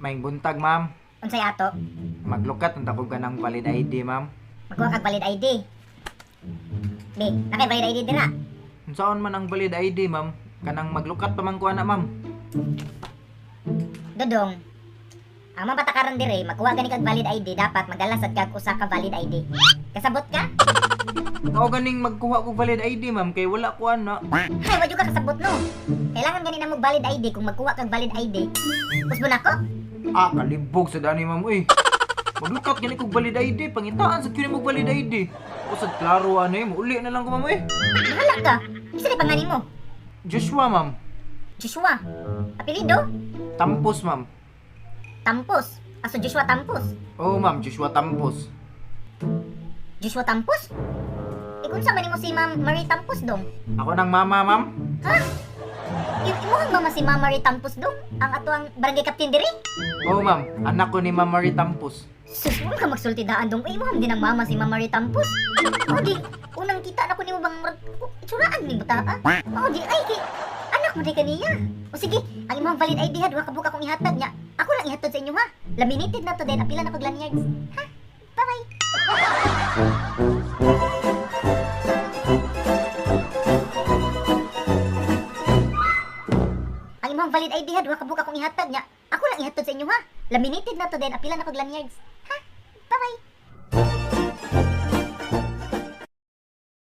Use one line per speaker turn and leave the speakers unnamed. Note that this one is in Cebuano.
Maayong buntag, ma'am.
Unsay ato?
Maglukat unta ko kanang valid ID, ma'am.
Magkuha kag valid ID. Be, naa kay valid ID dira.
Unsaon man ang valid ID, ma'am? Kanang maglukat pa man ko ana, ma'am.
Dodong. Ang mga patakaran dire, magkuha gani kag valid ID, dapat magdala sad kag usa ka valid ID. Kasabot ka?
Mao ganing magkuha ko valid ID, ma'am, kay wala ko ana.
Hay, wa jud ka kasabot, no. Kailangan gani namo valid ID kung magkuha kag valid ID. Usbon ako?
Ah, kalibog sa dani, ma'am, uy. Maglukat gani kog valid ID, pangitaan sa kini mo valid ID. Usad klaro ano eh, muuli na lang ko, ma'am, uy.
Bahala ka. Isa di pangalan mo?
Joshua, ma'am.
Joshua. Apelyido?
Tampos, ma'am.
Tampos. Aso Joshua Tampos.
Oo, ma'am, Joshua Tampos.
Joshua Tampos? Ikunsa man nimo si Ma'am Marie Tampos dong?
Ako nang mama, ma'am.
Ha? Imo ang mama si Ma'am Marie Tampos dong? Ang ato ang barangay captain diri?
Oo, ma'am. Anak ko ni Ma'am Marie Tampos.
Sus, wala ka magsulti daan dong. Uy, imo din ang mama si Ma'am Marie Tampos. O di, unang kita na ko nimo bang murag itsuraan ni buta ah. O di, ay kay anak mo di kaniya. O sige, ang imong valid ID ha, duha ka buka akong ihatag niya. Ako lang ihatod sa inyo ha. Laminated na to then apila na kog lanyards. Ha? Bye-bye. Ang imong valid ID ha, duha ka buka akong ihatag niya. Ako lang ihatod sa inyo ha. Laminated na to then apila na kog lanyards.